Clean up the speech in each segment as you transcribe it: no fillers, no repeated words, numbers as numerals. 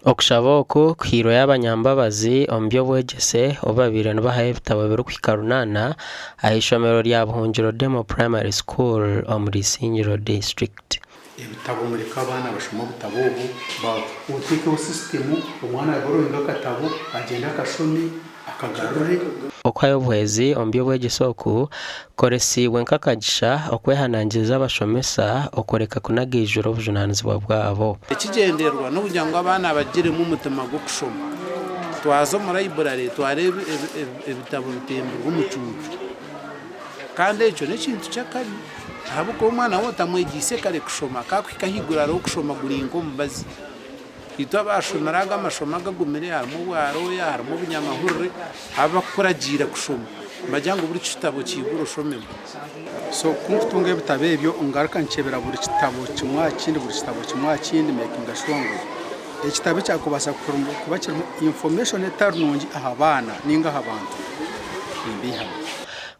Okushaba oku kuhairweyo abanyambabazi omu by'obwegyese obu babaire nibahayo ebitabo birikuhika runaana aha ishomero rya Buhungiro Demo Primary School omuri Isingiro District. Ebitabo mureke abaana bashome obutabo obu, oteekeho sisitemu omwana yaaboroyinga akatabo agyende akashome akagarure. Okuhayo obuhwezi omu by'obwegyese oku kukoresiibwe nk'akagisha okwehanangiriza abashomesa okureka kunagaijura obujunaanizibwa bwabo. Ekigyendererwa n'okugira ngu abaana bagiremu omutima gw'okushoma. Twaza omu library twareeba ebitabo bitembirwe omu cuucu kandi ekyo n'ekintu ky'akabi ahabw'okuba omwana waaba otamwegyeise kare kushoma ku arikuhika ahaiguru hariho okushoma guri nk'omubazi. Itwe abaashomire ago amashomo agagumire harimu obwarooya harimu obunyamahurire abakukuragiira kushoma nibagira ngu buri kitabo kiigure oshomemu. So ku nkutunga ebitabo ebyo ngaruka nkyebera buri kitabo kimwe aha kindi buri kitabo kimwe aha kindi makinga sure ngu ekitabo ekyakubaasa kuba kirimu information etari nungi aha baana ninga aha bantu nimbiihamu.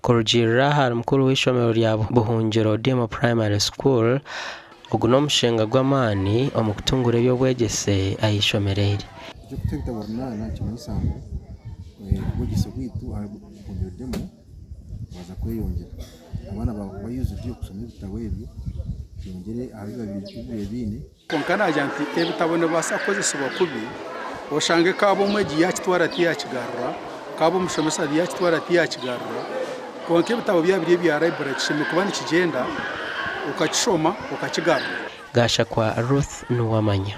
Kurugiirira ahari mukuru w'eishomero rya Buhungiro Demo Primary School, Ogu n'omushenga gw'amaani omu kutungura eby'obwegyese aha ishomero eri. Eky'okuta ebitabo runaana nikimanyisa ngu obwegyese bwaitu aha Buhungiro Demo bwaza kweyongyera. Abaana baaza kuba used kushoma ebitabo ebyo byongyere aha bi babaire baine. Kwonka naagira nti ebitabo nibibaasa kukozesibwa kubi, oshange kaaba omwegi yaakitwara tiyaakigarura, kaaba omushomesa yaakitwara tiyaakigarura. Kwonka ebitabo byaba biri ebya library kishemereire kuba nikigyenda okakishoma okakigarura. Gashakwa Ruth Nuwamanya.